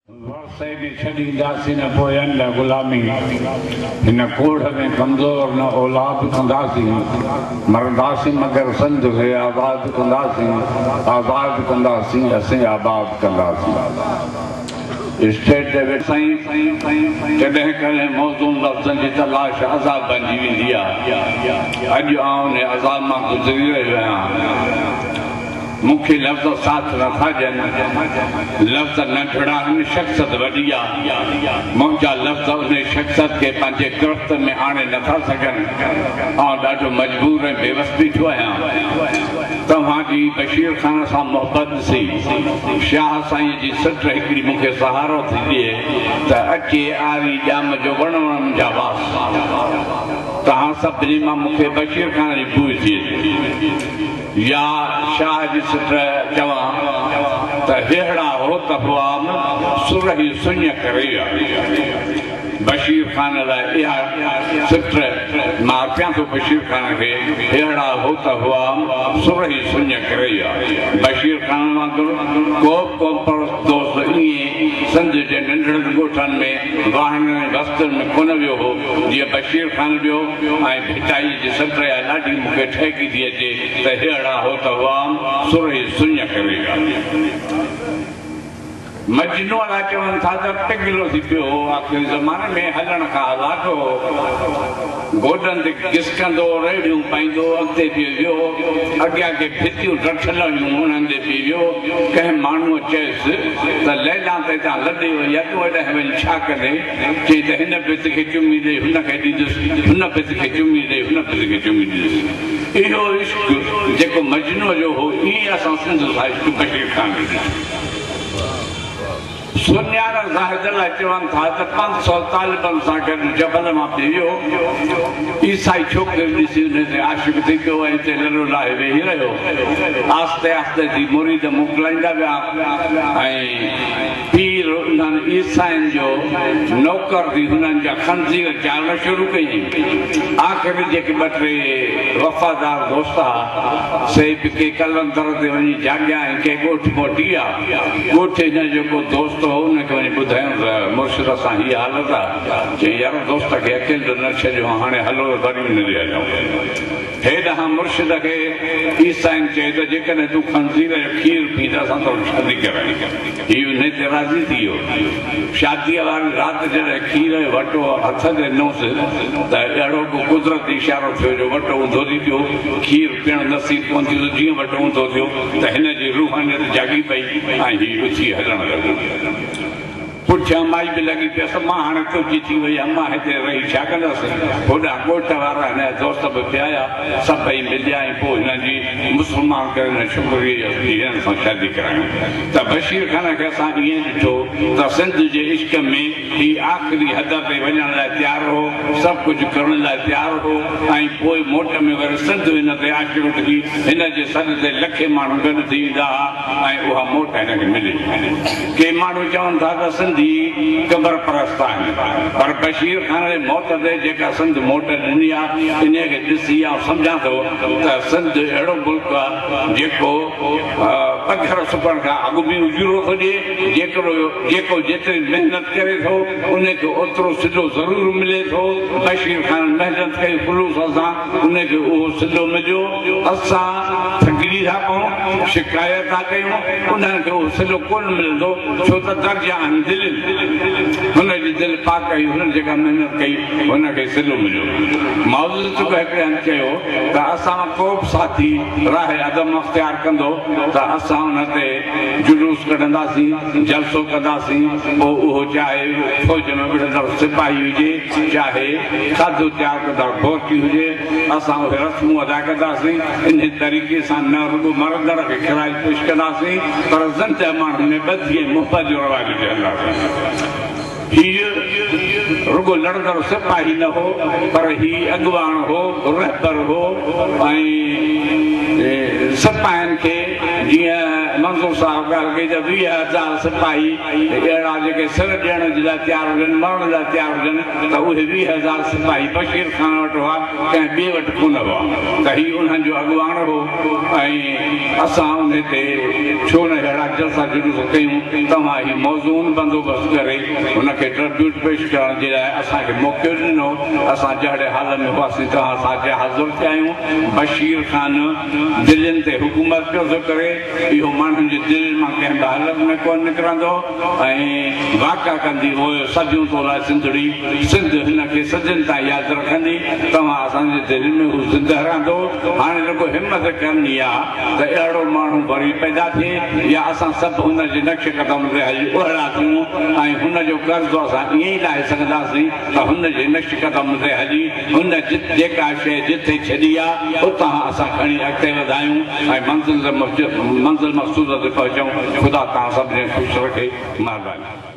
ورثي ۾ ڇڏينداسين نه پوين لاء غلامي، هن ڪوڙهه ۾ ڪمزور نه اولاد ڪنداسين، مرنداسين مگر سنڌ کي آباد ڪنداسين، آباد ڪنداسين اسين آباد ڪنداسين. اسٽيج تي ويٺ سائين ڪڏهن ڪڏهن موزون لفظن جي تلاش عذاب بنجي ويندي آ. اڄ آئون انهي عذاب مان گذري رهيو آهيان. مون کي لفظ ساٿ نٿا ڏين. لفظ ننڍڙا آهن، شخصيت وڏي آ. منهنجا لفظ انهي شخصيت کي پنهنجي گرفت ۾ آڻي نٿا سگهن. آئون ڏاڍو مجبور ۽ بيوس بيٺو آهيان. توهان جي بشير خان سان محبت ڏسي شاهه سائينء جي سٽ هڪڙي مون کي سهارو ٿي ڏئي ته اچي آري ڄام جو وڻ وڻ منجها واس. توهان سڀني مان مون کي بشير خان جي بوء ٿي اچي. يا شاهه جي سٽ چوان ته ههڙا هوت هئام، سرهي سڃ ڪري ويا. بشير خان لاء اها سٽ مان ارپيان ٿو بشير خان کي، ههڙا هوت هئام، سرهي سڃ ڪري ويا. بشير خان وانگر ڪو به قومپرست دوست ائين سنڌ جي ننڍڙن ڳوٺن ۾، واهڻن ۽ وستين ۾ ڪونه ويو هو، جيئن بشير خان ويو ۽ ڀٽائيء جي سٽ اها ڏاڍي مون کي ٺهڪي ٿي اچي ته ههڙا هوت هئام، سرهي سڃ ڪري ويا. مجنونء لاء چون ٿا ته پگهلو ٿي پيو هو. آخري زماني ۾ هلڻ کان هلاڪ هو. گوڏن تي گسڪندو، ريڙهيون پائيندو اڳتي پئي ويو. اڳيان ڪي ڀتيون ڊٺل هيون، انهن ڏي پئي ويو. ڪنهن ماڻهوء چيس ته ليلان ته هتان لڏي وئي آهي، تون هيڏانهن وڃي ڇا ڪندين؟ چيائين ته هن ڀت کي چمي ڏئي هن کي ڏيندس، هن ڀت کي چمي ڏئي هن ڀت کي چمي ڏيندس. اهو عشق جيڪو مجنونء جو هو، ائين اسان سنڌ سان عشق بشير خان جو ڏٺو. سڃاڻ زاهد لاء چون ٿا ته 500 طالبن سان گڏ جبل مان پئي ويو. عيسائي ڇوڪري ڏسي انهي تي عاشق ٿي پيو ۽ اتي لڏو لاهي ويهي رهيو. آهستي آهستي ٿي مريد موڪلائيندا ويا ۽ پير انهن عيسائين جو نوڪر ٿي هنن جا خنزير چارڻ شروع ڪيائين. آخر جيڪي ٻه ٽي وفادار دوست ها، سي به ڪي قلندر تي وڃي جاڳيا ۽ ڪي ڳوٺ موٽي ويا. ڳوٺ هن جو ڪو دوست هو، ان کي وڃي ٻڌايائون ته مرشد سان هيء حالت آ. چيائين، يار دوست کي اڪيلو نه ڇڏيو، هاڻي هلو ته وري ان ڏي هلون. هيڏانهن مرشد کي عيسائين چيو ته جيڪڏهن تون خنزير جو کير پين ته اسان توڙ شادي ڪرايون. هي انهي تي راضي ٿي ويو. شاديء واري رات جڏهن کير جو وٽو هٿ تي ڏنوس ته اهڙو ڪو قدرتي اشارو ٿيو جو وٽو اونڌو ٿي پيو. کير پيئڻ نصيب ڪونه ٿيس. جيئن وٽو اونڌو ٿيو ته هن جي روحانيت جاڳي پئي ۽ هي اٿي هلڻ لڳو. پٺيان مائي به لڳي پيس، مان هاڻي تنهنجي ٿي وئي آهيان، مان هتي رهي ڇا ڪندس؟ هوڏانهن ڳوٺ وارا هن جا دوست به پئي آيا، سڀئي مليا ۽ پوء هنن جي مسلمان ڪري هن ڇوڪريء جي هنن سان شادي ڪرايائون ته بشير خان کي اسان ائين ڏٺو ته سنڌ جي عشق ۾ هي آخري حد تائين وڃڻ لاء تيار هو، سڀ ڪجهه ڪرڻ لاء تيار هو ۽ پوء موٽ ۾ وري سنڌ هن تي عاشق ٿي هن جي سڏ تي لکين ماڻهو گڏ ٿي ويندا ها ۽ اها موٽ هن کي ملي. ڪي ماڻهو چون ٿا ته سنڌي قبر پرست آهن پر بشير خان جي موت تي جيڪا سنڌ موٽ ڏني آ انهي کي ڏسي آئون سمجهان ٿو ته سنڌ اهڙو ملڪ آ جيڪو پگهر سڪڻ کان اڳ به اجورو ٿو ڏئي جيڪرو جيڪو جيتري محنت ڪري ٿو انهي کي اوترو صلو ضرور ملي ٿو بشير خان محنت ڪئي خلوص سان انهي کي اهو صلو مليو اسان ٿڪجي ٿا پئون شڪايت ٿا ڪيون انهن کي اهو صلو ڪونه ملندو ڇو ته درجا آهن دلين. هن جي دل پاڪ هئي، هن جيڪا محنت ڪئي هن کي صلو مليو. مائوزتنگ هڪڙي هنڌ چيو ته اسان مان ڪو به ساٿي راهه عدم اختيار ڪندو ته اسان ان تي جلوس ڪڍنداسين، جلسو ڪنداسين، پوء اهو چاهي فوج ۾ وڙهندڙ سپاهي هجي، چاهي کاڌو تيار ڪندڙ بورچي هجي، اسان اهي رسمون ادا ڪنداسين. انهي طريقي سان نه رڳو مرندڙ کي خراج پيش ڪنداسين پر زنده ماڻهن ۾ ٻڌي ۽ محبت جو رواج وجهنداسين. هيء رڳو لڙندڙ سپاهي نه هو پر هي اڳواڻ هو، رهبر هو ۽ سپاهين کي جيئن منظور صاحب ڳالهه ڪئي ته 20,000 سپاهي اهڙا جيڪي سر ڏيڻ جي لاء تيار هجن، مرڻ لاء تيار هجن ته اهي 20,000 سپاهي بشير خان وٽ هئا، ڪنهن ٻئي وٽ ڪونه هئا ته هي انهن جو اڳواڻ هو ۽ اسان انهي تي ڇو نه اهڙا جلسا جلوس ڪيون، توهان هي موزون بندوبست ڪري هن کي ٽربيوٽ پيش ڪرڻ جي لاء اسان کي موقعو ڏنو، اسان جهڙي حال ۾ هئاسين توهان سان اچي حاضر ٿيا آهيون، بشير خان دلين تي حڪومت پيو ٿو ڪري، اهو ماڻهن جي دلين مان ڪنهن به حالت ۾ ڪونه نڪرندو ۽ واڪا ڪندي هوء صديون تو لاء سنڌڙي، سنڌ هن کي صدين تائين ياد رکندي، توهان اسان جي دلين ۾ هو زنده رهندو، هاڻي رڳو همت ڪرڻي آ ته اهڙو ماڻهو وري پيدا ٿئي يا اسان سڀ هن جي نقش قدم تي هلي اهڙا ٿيون ۽ هن جو قرض اسان ائين ئي لاهي سگهنداسين ته هن جي نقش قدم تي هلي هن جيڪا شيء جتي ڇڏي آ، اتان اسان کڻي اڳتي وڌايون ۽ منزل مقصود تي پهچون. خدا توهان سڀني کي خوش رکي. مهرباني.